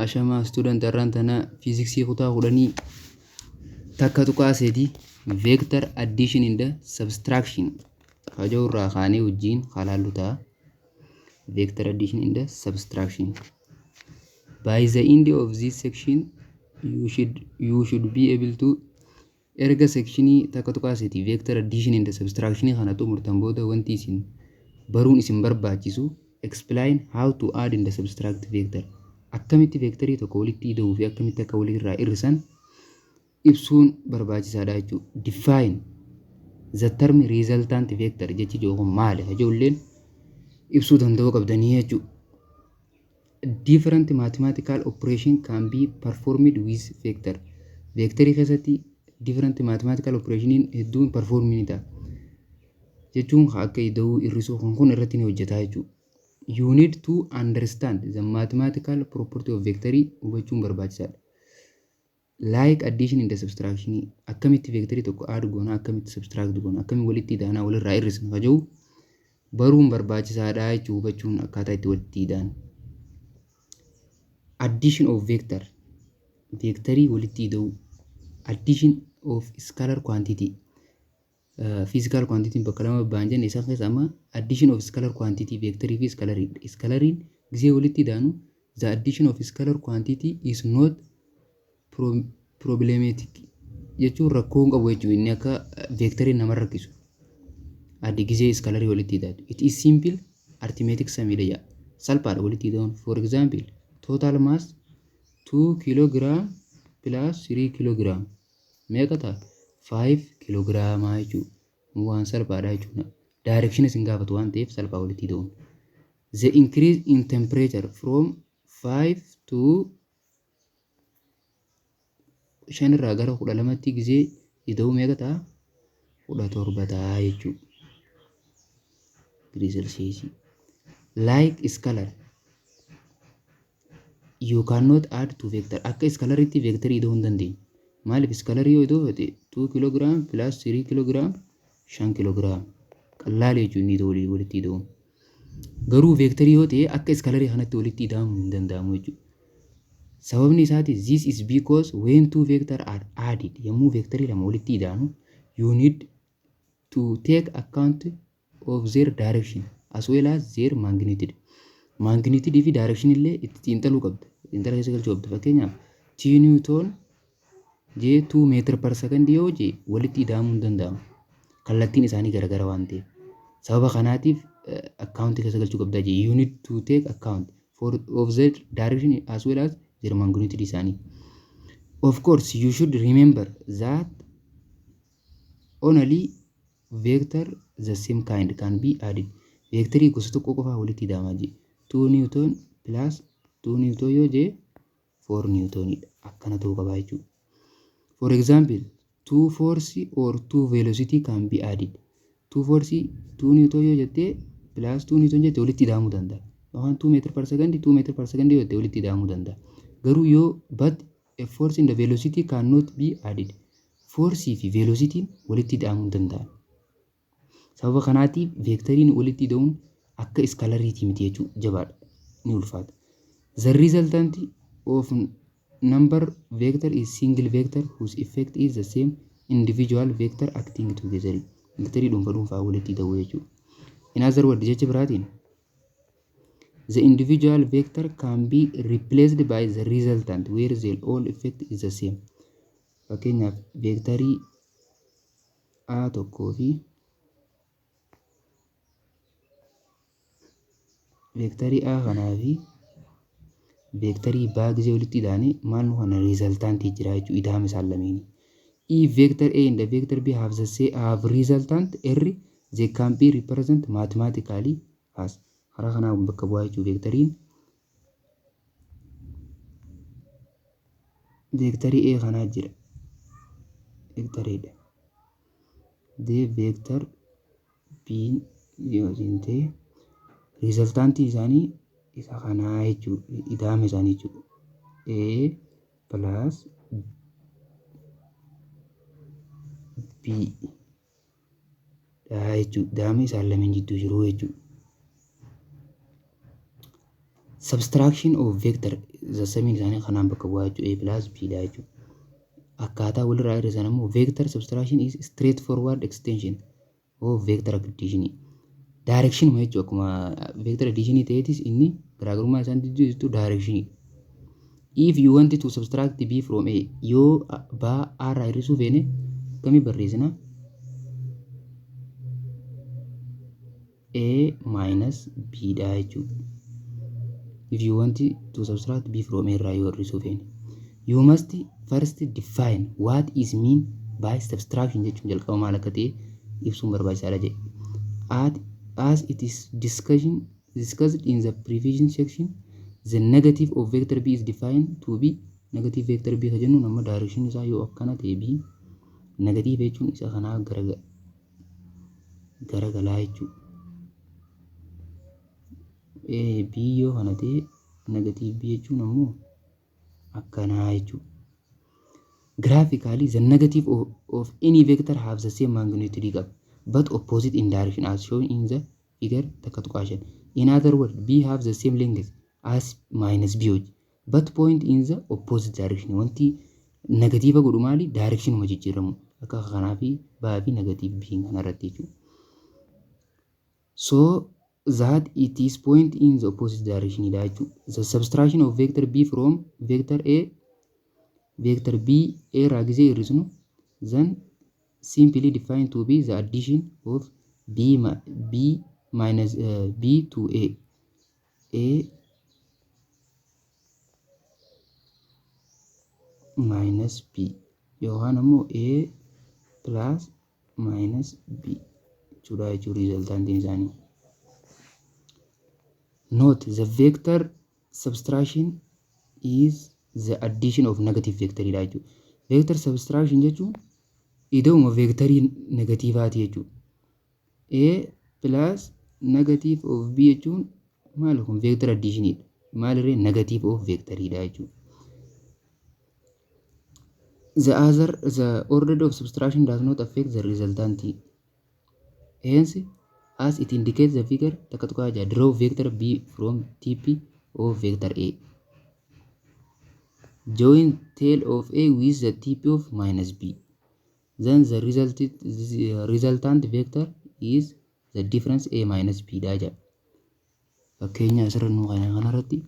Ashamaa student, har'aan tana fiiziksii kutaa 10 1.3 vector addition and subtraction kajoo irraa kaanee wajjin kalaallu ta'a. Vector addition and subtraction. By the end of this section you should be able to, erga sectionii 1.3 vector addition and subtraction kana xumurtan booda, wanti isin baruun isin barbaachisu explain how to add and subtract vector, akkamitti vectorii tokko walitti ida'uu fi akkamitti akka walirraa hir'isan ibsuun barbaachisaadha jechuudha. Define the term resultant vector, jechi jiru kun maali? Ijoolleen ibsuu danda'uu qabdanii jechuudha. Different mathematical operation can be performed with vector. Vectorii keessatti different mathematical operationiin hedduun perform ni ta'a. Jechuun akka ida'uu, hir'isuu kun irratti ni hojjeta jechuudha. You need to understand the mathematical property of vectorii hubachuun barbaachisaadha. Like addition and subtraction, akkamitti vectorii tokko add goona, akkamitti subtract goona, akkamitti walitti ida'ana, walirraa hir'isna ka jedhu baruun barbaachisaadha jechuudha, hubachuun akkaataa itti walitti ida'an. Addition of vector, vectorii walitti ida'uu, addition of scalar quantity, physical quantity bakka lama ba'an jenne, isaan keessa amma addition of scalar quantity, vectorii fi scalarii. Scalariin gisee walitti ida'anu, the addition of scalar quantity is not problematic jechuun rakkoo hin qabu jechuun inni akka vectorii nama rakkisu. Addi gisee scalarii walitti ida'atu. It is simple arithmetic sum dha jedha. Salphaadha walitti ida'uun. For example, total mass 2 kilogram plus 3 kilogram meeqa ta'a? 5 kilogiraamaa jechuudha. Waan salphaadha jechuudha. Direction isin gaafatu waan ta'eef salphaa walitti ida'uun. The increase in temperature from 5 to, 5 irraa gara 12tti gisee ida'uu meeqa ta'a? 17 ta'a jechuudha. Degree Celsius. Like scalar, you cannot add two vector. Akka scalaritti vectorii ida'uu hin dandeenyu. Maaliif? Scalarii yoo ida'uu fedhe, 2 kilogram plus 3 kilogram 5 kilogram qallaala jechuun inni ida'uu walitti ida'uun. Garuu vectorii yoo ta'e akka scalarii kanatti walitti ida'amuu hin danda'amu jechuudha. Sababni isaati, this is because when two vector are added, yommuu vectorii lama walitti ida'anu, you need to take account of their direction as well as their magnitude. Magnitude fi direction illee itti xiinxaluu qabda. Xiinxala keessa galchuu qabda. Fakkeenyaaf, 2 newton jee 2 meter per second yoo jee walitti ida'amuu hin danda'amu. Kallattiin isaanii garagara waan ta'eef. Sababa kanaatiif account keessa galchuu qabda jee, you need to take account for of their direction as well as their magnitude isaanii. Of course, you should remember that only vector the same kind can be added. Vectorii gosa tokko qofaa walitti ida'amaa jee. 2 newton plus 2 newton yoo jee 4 newtonidha. Akkana ta'uu qabaa jechuudha. For example, two force or two velocity can be added. Two force, 2 newton yoo jettee plus 2 newton jette walitti ida'amuu danda'a. Yookaan 2 meter per second, 2 meter per second yoo jette walitti ida'amuu danda'a. Garuu yoo, but a force and the velocity cannot be added. Force fi velocity walitti ida'amuu hin danda'an. Sababa kanaatiif vectoriin walitti ida'uun akka scalariitii miti jechuudha. Jabaadha. Ni ulfaata. The resultant of number vector is single vector whose effect is the same individual vector acting together. Vectorii dhuunfa dhuunfaa walitti ida'uu jechuudha. In other words, jecha biraatiin, the individual vector can be replaced by the resultant where the all effect is the same. Fakkeenyaaf, vectorii A tokkoo fi vectorii A kanaa fi vectorii B gisee walitti ida'anii maal nu kana resultantii jira jechuudha ida'ama isaan lameenii. If vector A and the vector B have the same, have resultant R, they can be represent mathematically as, karaa kanaan bakka bu'aa jechuudha. Vectoriin vectorii A kanaa jira, vectoriidha. The vector B yoo ta'e resultantii isaanii isa kanaa jechuudha, ida'ama isaanii jechuudha. A plus B dha jechuudha. Ida'ama isaan lameen jidduu jiru jechuudha. Subtraction of vector The sumiin isaanii kanaan bakka bu'aa jechuudha. A plus B dha jechuudha. Akkaataa walirraa hir'isan ammoo, vector subtraction is straight forward extension of vector addition. Direction jechuudha. Akkuma vector addition ta'eetis, inni garaagarummaa isaan gidduu jirtu direction. If you want to subtract B from A, yoo B A irraa hir'isuu feene, akkamii barreessina? A minus B dha jechuudha. If you want to subtract B from A irraa yoo hir'isuu feene, you must first define what is mean by subtraction jechuun jalqaba maal akka ta'e ibsuun barbaachisaadha jedhe. As it is discussed in the previous section, the negative of vector B is defined to be negative vector B ka jennuun amma direction isaa yoo akkana ta'e, B negative jechuun isa kanaa gara garagalaa jechuudha. A B yoo kana ta'e, negative B jechuun ammoo akkanaa jechuudha. Graphically, the negative of any vector have the same magnitude qaba, but opposite in direction, as shown in the figure 1.5. In other words, B have the same length as minus B wajji, but point in the opposite direction. Wanti negative godhu maali? Direction uma jijjiiramu. Akka kanaa fi baa fi negative B kanarratti jechuudha. So that it is point in the opposite direction dha jechuudha. The subtraction of vector B from vector A, vector B A irraa gisee hir'isnu, then simply defined to be the addition of B minus B to A, A minus B yookaan ammoo A plus minus B jechuudha jechuudha resultantiin isaanii. Note, the vector subtraction is the addition of negative vector dha jechuudha. Vector subtraction jechuun ida'uma vectorii negatiivaati jechuudha. A plus negative of B jechuun maal kun? Vector addition dha. Maalirree? Negative of vectorii dha jechuudha. The order of subtraction does not affect the resultant. Hence, as it indicates the figure 1.6, draw vector B from TP of vector A. Join tail of A with the TP of minus B. Then the resultant vector is the difference A minus B dha jedha. Fakkeenya asirra nu kana kanarratti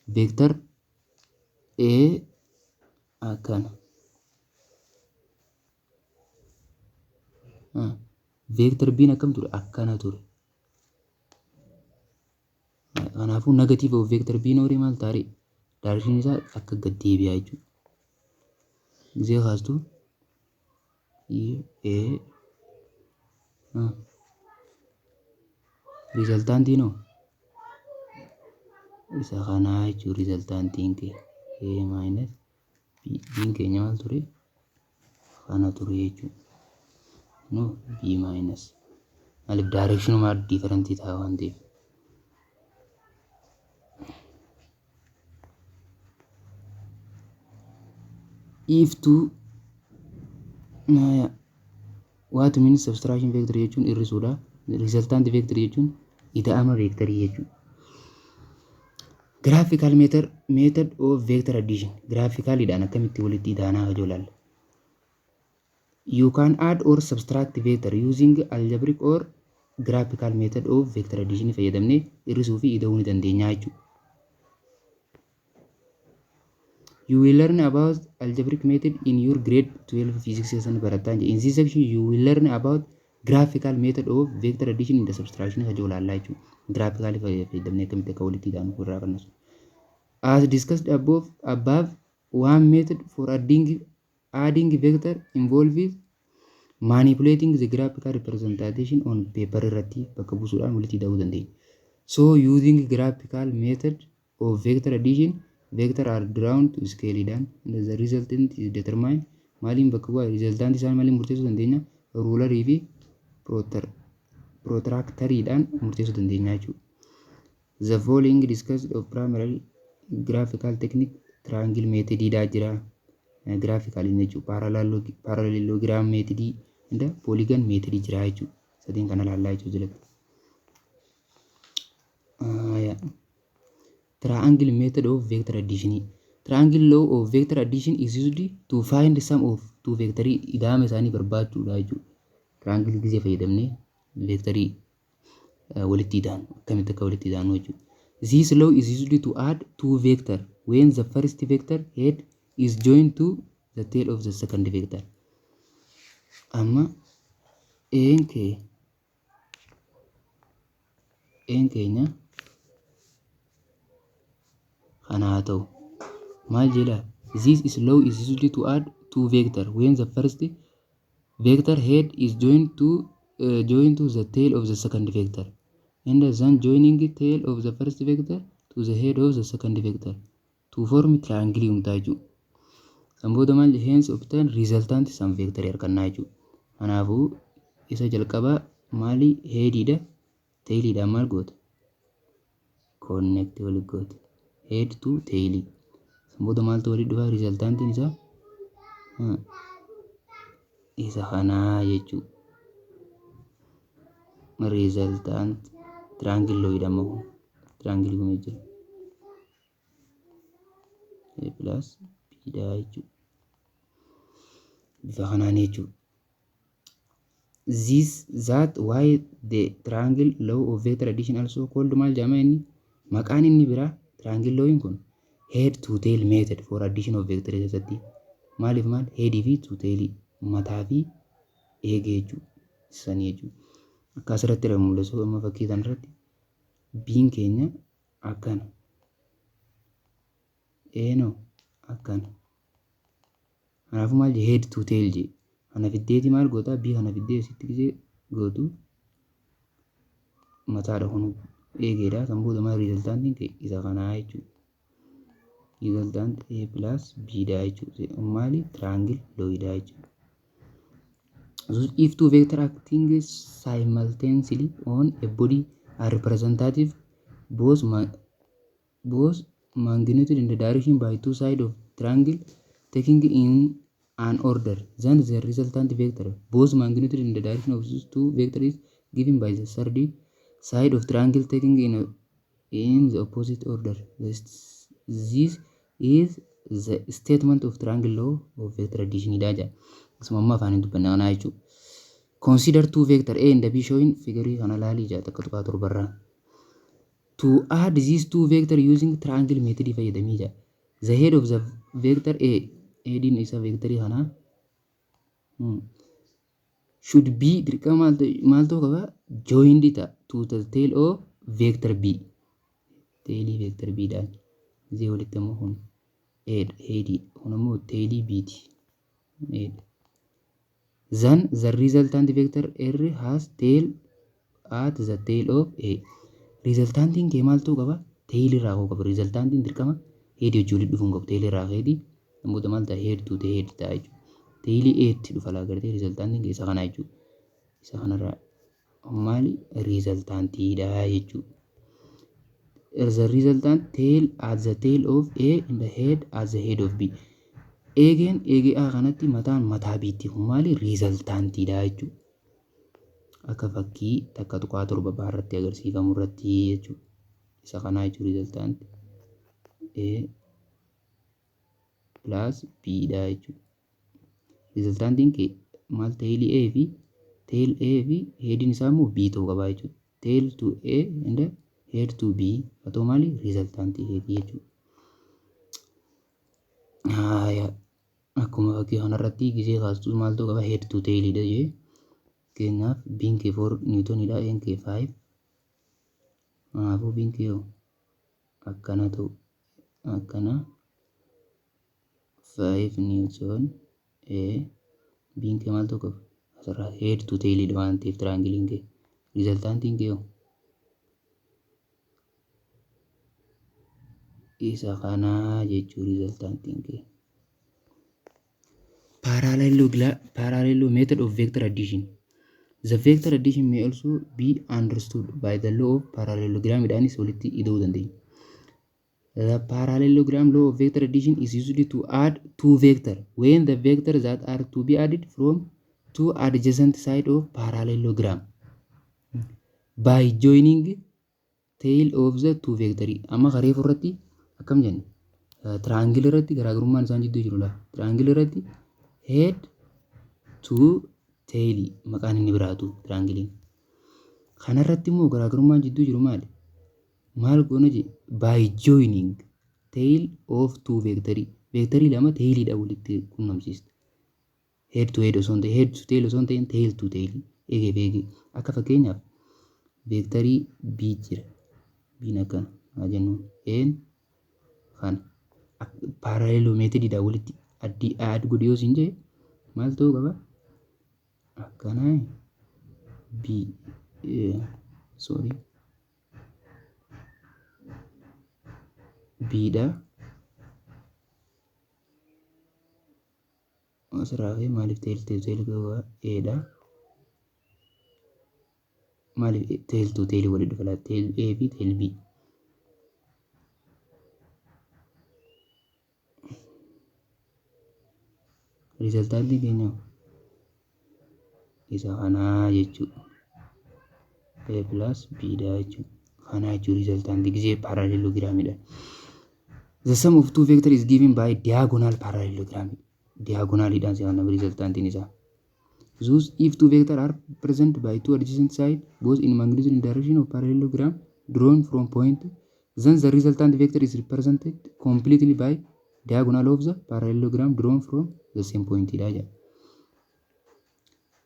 vector A akkana. Vector B akkam ture? Akkana ture. Kanaafuu negative of vector B noorii maal ta'a? Direction isaa akka gad deebi'aa jechuudha. Gisee kaastu A resultantiin hoo isa kanaa jechuudha. Resultantiin kee A minus B. B'n keenya maal ture? Kana ture jechuudha. No, B minus maaliif? Directionuma different ta'a waan ta'eef. If two what means subtraction vector jechuun hir'isuudha. Resultant vector jechuun ida'ama vectorii jechuudha. Graphical method of vector addition. Graphicalidhaan akkamitti walitti ida'anaa hajoo ilaalla. You can add or subtract vector using algebraic or graphical method of vector addition fayyadamnee hir'isuu fi ida'uu ni dandeenya jechuudha. You will learn about algebraic method in your grade 12 physics lesson barataa. In this section, you will learn about graphical method of vector addition and the subtraction hajoo ilaallaa jechuudha. Graphical fayyadamnee akkamitti akka walitti ida'anu irraa qannasu. As discussed above, one method for adding vector involves manipulating the graphical representation on paper irratti bakka buusuudhaan walitti ida'uu dandeenya. So using graphical method of vector addition, vector are drawn to scale dhaan and the resultant is determined. Maaliin bakka bu'aa? Resultant isaan maaliin murteessuu dandeenya? Rulerii fi protractoriidhaan murteessuu dandeenya jechuudha. The following discussed of primary graphical technique: triangle method dha jira. Graphical jechuudha. Parallelogram method and polygon method jira jechuudha. Sadeen kana ilaallaa jechuudha jalatti. Triangle method of vector addition. Triangle law of vector addition is used to find sum of two vectorii ida'ama isaanii barbaachuudha jechuudha. Triangle gisee fayyadamnee vectorii walitti ida'anu akkamitti akka walitti ida'anu jechuudha. This law is used to add two vector when the first vector head is joined to the tail of the second vector. Amma een kee een keenya kana haa ta'u, maal jedha? This is law is used to add two vector when the first vector head is joined to the tail of the second vector and then joining tail of the first vector to the head of the second vector to form triangle uumtaa jechuudha. San booda maal? Hence obtain resultant sum vector argannaa jechuudha. Kanaafuu isa jalqabaa maali? Headiidha. Tailiidhaan maal goota? Connect walitti goota. Head to tailii. San booda maaltu walitti dhufa? Resultantiin isaa isa kanaa jechuudha. Resultant triangle law jedhama kun. Triangle kun jira. A plus B dha jechuudha. Bifa kanaan jechuudha. This that why the triangle law of vector addition also called, maal jedhama inni? Maqaan inni biraa triangle lawin kun head to tail method for addition of vector keessatti. Maaliif maal? Headii fi to tail, mataa fi eegee jechuudha. Sanii jechuudha. Akka asirratti irra mul'isu, amma fakkii kanarratti B'n keenya akkana. Eenoo akkana. Kanaafuu maal jee? Head to tail jee. Kana fiddeeti maal goota? B kana fiddee asitti gisee gootu mataadha, kun eegeedha. San booda maal? Resultantiin isa kanaa jechuudha. Resultant A plus B dha jechuudha. Maali? Triangle law dha jechuudha. If two vector acting simultaneously on a body are representative both magnitude in the direction by two sides of triangle taking in an order, then the resultant vector both magnitude in the direction of these two vectors is given by the third side of triangle taking in the opposite order. This is the statement of triangle law of vector addition dha jedha. Asuma amma afaan hin dubbanne kanaa jechuudha. Consider two vector A and B showing figure kana laalii jedha 1.7rraa. To add these two vector using triangle method fayyadamii jedha. The head of the vector A, headiin isa vectorii kanaa, should be dirqama maal ta'uu qaba? Joined ta'a to the tail of vector B. Tailii vector B dhaan. Isee walitti immoo kun A dha, headii kun immoo tailii B ti. A dha. Then the resultant vector R has tail at the tail of A. Resultantiin kee maal ta'uu qaba? Tail irraa ka'uu qaba. Resultantiin dirqama headii wajjin walitti dhufuu hin qabu. Tail irraa ka'eeti namoota maal ta'a? Head to head ta'a jechuudha. Tailii A tti dhufa laa gartee resultantiin kee isa kana jechuudha. Isa kanarraa maali? Resultantiidha jechuudha. The resultant tail at the tail of A and the head at the head of B. Eegeen eegee A kanatti, mataan mataa B tti, kun maali? Resultantiidha jechuudha. Akka fakkii 1.7 baarratti agarsiifamu irratti jechuudha. Isa kanaa jechuudha, resultant A plus B dha jechuudha. Resultantiin kee maal? Tailii A fi tail A fi headiin isaa immoo B ta'uu qaba jechuudha. Tail to A and head to B haa ta'u maali? Resultantii keetii jechuudha. Haaya, akkuma fakkii kanarratti gisee kaastu maal ta'uu qaba? Head to tailidha jee. Fakkeenyaaf B'n kee 4 newtonidha, A'n kee 5. Kanaafuu B'n kee akkana ta'u, akkana 5 newton A. B'n kee maal ta'uu qaba? Asirraa head to tailidha waan ta'eef triangleiin kee. Resultantiin kee hoo? Isa kanaa jechuu resultantiin kee. Parallel method of vector addition. The vector addition may also be understood by the law of parallelogram dhaanis walitti ida'uu dandeenya. The parallelogram law of vector addition is used to add two vector when the vector that are to be added from two adjacent side of parallelogram by joining Tail of the two vector. Amma karee irratti akkam jenne? Triangle irratti garaagarummaan isaan jidduu jiru laa. Triangle irratti head to tail maqaan inni biraatu triangle. Kanarratti immoo garaagarummaan jidduu jiru maali? Maal goona je? By joining tail of two vector. Vectorii lama tailiidha walitti qunnamsiista. Head to head osoo hin ta'in, head to tail osoo hin ta'in, tail to tail, eegee fi eegee. Akka fakkeenyaaf vectorii B jira. B'n akkana haa jennuun. A'n kana parallel methodiidhaan walitti add add godhi yoo siin jedhe maal ta'uu qaba? Akkanaa B, sorry, B dha. Asirraa ka'ee maaliif tail to tail qaba? A dha. Maaliif tail to tail walitti dhufa laata? Tail A fi tail B. Resultantiin keenya isa kanaa jechuudha. A plus B dha jechuudha. Kanaa jechuudha resultantii gisee parallelogramidha. The sum of two vector is given by diagonal parallelogram. Diagonalidhaan si kana resultantiin isaa. Thus, if two vector are present by two adjacent side, both in magnitude and direction of parallelogram drawn from point, then the resultant vector is represented completely by diagonal of the parallelogram drawn from the same point dha jedha.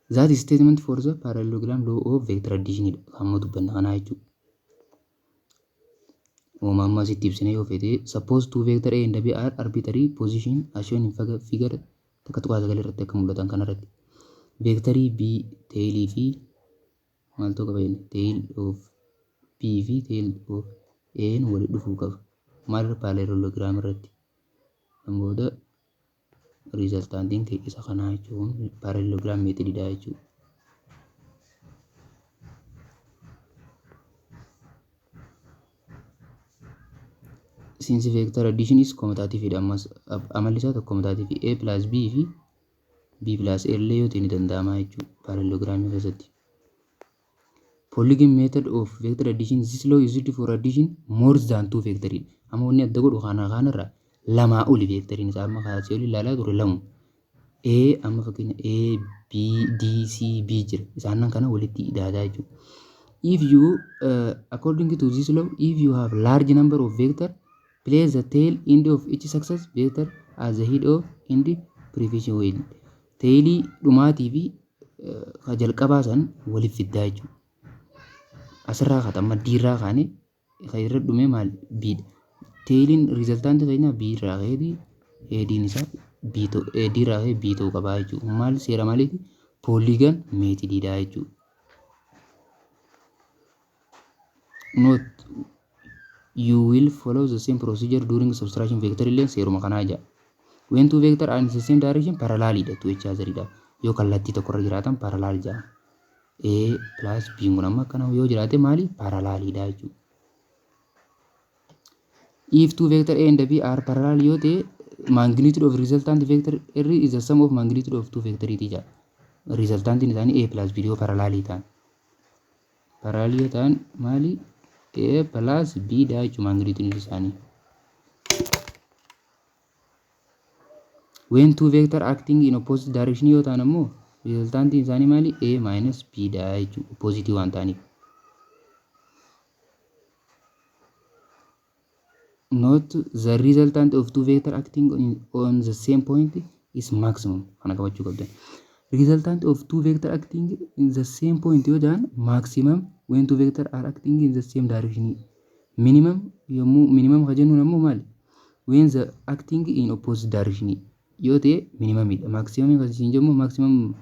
That is statement for the parallelogram law of vector addition dha. Kan amma dubbanna kanaa jechuudha. Uumama amma asitti ibsine yoo feete, suppose two vector A and B are arbitrary position as shown in figure 1.9 irratti akka mul'atan kanarratti. Vectorii B tailii fi maal ta'uu qaba jenne? Tail of B fi tail of A walitti dhufuu qaba. Maal? Parallelogram irratti. Kan booda resultantiin isa kanaa jechuun parallelogram methodidha jechuudha. Since vector addition is commutative dha, ammas amalli isaa tokko commutative, A plus B fi B plus A illee yoo ta'e ni danda'ama jechuudha parallelogramii keessatti. Polygon method of vector addition: this law is used for addition more than two vector. Amma wanni adda godhu kana kanarra lamaa oli vectoriin isaa. Amma kaasee oli ilaalaa ture lamu. A, amma fakkeenya A, B, D, C, B jira. Isaan kana walitti hidhaataa jechuudha. If you according to this law, if you have large number of vector, place the tail end of each success vector as the head of end previous wheel. Tailii dhumaatii fi ka jalqabaa san waliif fiddaa jechuudha. Asirraa kaata amma D irraa kaane kan irra dhume maal? B dha. Tailiin resultantii keenya B irraa ka'eeti headiin isaa B ta'u, D irraa ka'ee B ta'uu qabaa jechuudha. Maal seera maaliiti? Polygon methodiidha jechuudha. Note: you will follow the same procedure during subtraction vector illee seeruma kanaa jedha. When two vector are in the same direction, parallel dha to each other dha. Yoo kallattii tokko irra jiraatan parallel jedha. A plus B kun amma akkana yoo jiraate maali? Parallel dha jechuudha. If two vector A and B are parallel yoo ta'e, magnitude of resultant vector R is the sum of magnitude of two vector jedha. Resultantiin isaanii A plus B yoo parallel ta'an. Parallel yoo ta'an maali? A plus B dha jechuudha magnitude isaanii. When two vector acting in opposite direction yoo ta'an ammoo resultantiin isaanii maali? A minus B dha jechuudha opposite waan ta'aniif. Note: the resultant of two vector acting on the same point is maximum. Kana qabachuu qabdan. Resultant of two vector acting in the same point yoo ta'an maximum when two vector are acting in the same direction. Minimum yommuu, minimum ka jennuun ammoo maali? When the acting in opposite direction yoo ta'e minimumidha. Maximum kan isin jennu maximum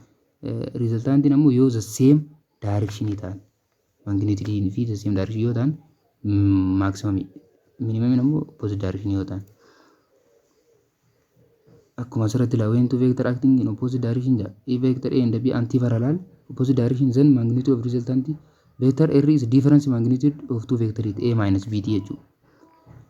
resultantiin ammoo yoo the same direction ta'an, magnitude fi the same direction yoo ta'an maximum, minimum ammoo opposite direction yoo ta'an. Akkuma asirratti ilaalu, when two vector acting in opposite direction jedha. If vector A and B anti-parallel, opposite direction, then magnitude of resultant vector R is difference magnitude of two vector A minus B jechuudha.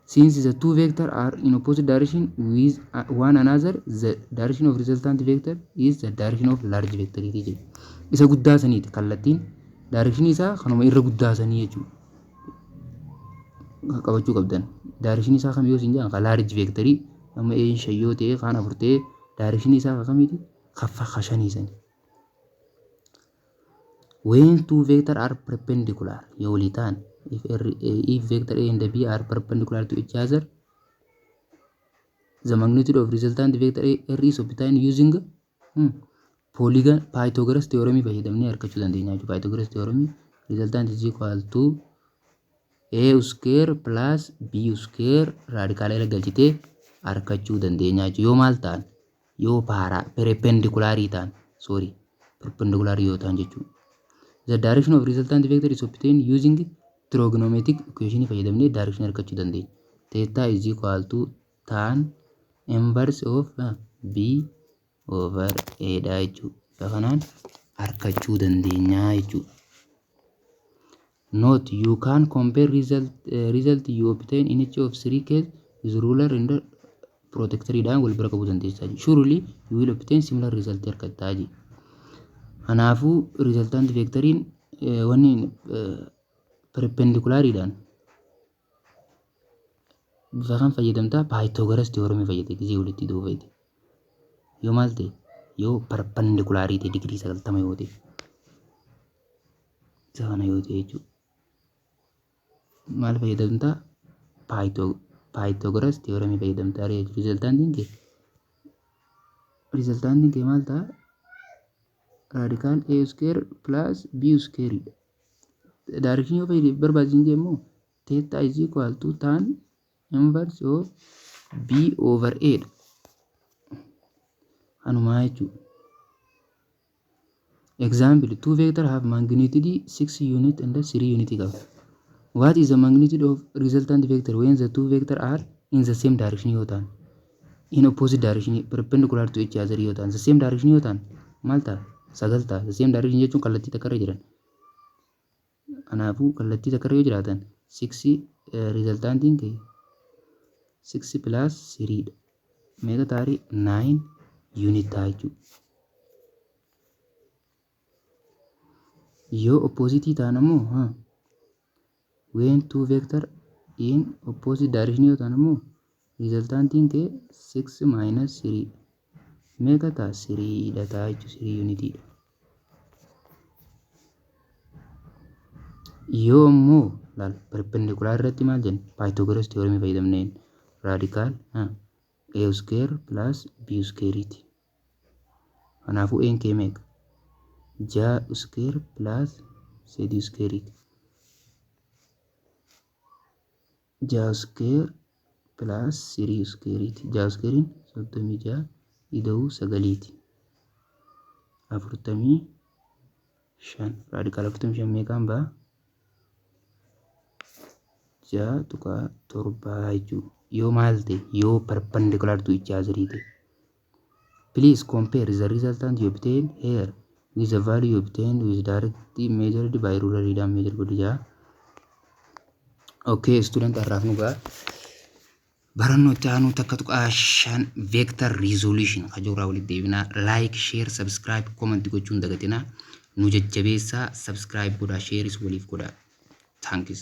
Since the two vector are in opposite direction with one another, the direction of resultant vector is the direction of large vector jechuudha. Isa guddaa saniiti kallattiin direction isaa kanuma irra guddaa sanii jechuudha. Qabachuu qabdan. Direction isaa kam yoo isin jedhan, ka large vectorii amma A shan yoo ta'e, kaan afur ta'e, direction isaa ka kamiiti? Ka shanii sani. When two vector are perpendicular yoo walii ta'an, if vector A and B are perpendicular to each other, the magnitude of resultant vector A R is obtained using polygon Pythagoras theorem fayyadamnee argachuu dandeenya jechuudha. Pythagoras theorem, resultant is equal to A square plus B square radical irra galchitee argachuu dandeenya jechuudha. Yoo maal ta'an? Yoo para perpendicularii ta'an, sorry, perpendicularii yoo ta'an jechuudha. The direction of resultant vector is obtained using trigonometric equation fayyadamnee direction argachuu dandeenya. Theta is equal to tan inverse of B over A dha jechuudha. Bifa kanaan argachuu dandeenya jechuudha. Note, you can compare result you obtain in each of three case with ruler and protractor dhaan wal bira qabuu dandeessa. Surely you will obtain similar result argattaa jechuudha. Kanaafuu resultant vectoriin wanni perpendiculariidhaan bifa kan fayyadamtaa? Pythagoras theorem fayyadamte gisee walitti hidhuu fayyade. Yoo maal ta'e? Yoo perpendicularii ta'e, digirii 90 yoo ta'e, isa kana yoo ta'e jechuudha. Maal fayyadamtaa? Pythagoras theorem fayyadamtaa. Resultantiin kee maal ta'a? Radical A square plus B square dha. Direction yoo barbaachisin jee immoo theta is equal to tan inverse of B over A dha. Kanumaa jechuudha. Example, two vector have magnitude 6 unit and 3 unit qaba. What is the magnitude of resultant vector when the two vector are in the same direction yoo ta'an? In opposite direction, perpendicular to each other yoo ta'an, the same direction yoo ta'an maal ta'a? Sagal ta'a. The same direction jechuun kallattii takka irra jiran. Kanaafuu kallattii takka irra yoo jiraatan, 6 resultantiin kee 6 plus 3 dha. Meeqa ta'a? 9 unit ta'a jechuudha. Yoo opposite ta'an ammoo, when two vector in opposite direction yoo ta'an ammoo, resultantiin kee 6 minus 3 meeqa ta'a? 3 dha ta'a jechuudha. 3 unit dha. Yoo ammoo laal perpendicular irratti maal jenna? Pythagoras theorem fayyadamneen radical A square plus B square ti. Kanaafuu A kee meeqa? 6 square plus 3 square ti. 6 square plus 3 square ti. 6 squarein 36 ida'uu sagaliiti. 45. Radical 45 meeqaan ba'a? 6.7 jechuudha. Yoo maal ta'e? Yoo perpendicular to each other ta'e. Please compare the resultant you obtain here with the value you obtained with directly measured by ruler dhaan measure godhi jaa. Okay, student, har'aaf nu ga'a. Barannoo itti aanu 1.5 vector resolution kajoorraa walitti deebinaa. Like, share, subscribe, comment gochuun dagatinaa. Nu jajjabeessaa, subscribe godhaa, shareis waliif godhaa. Thanks.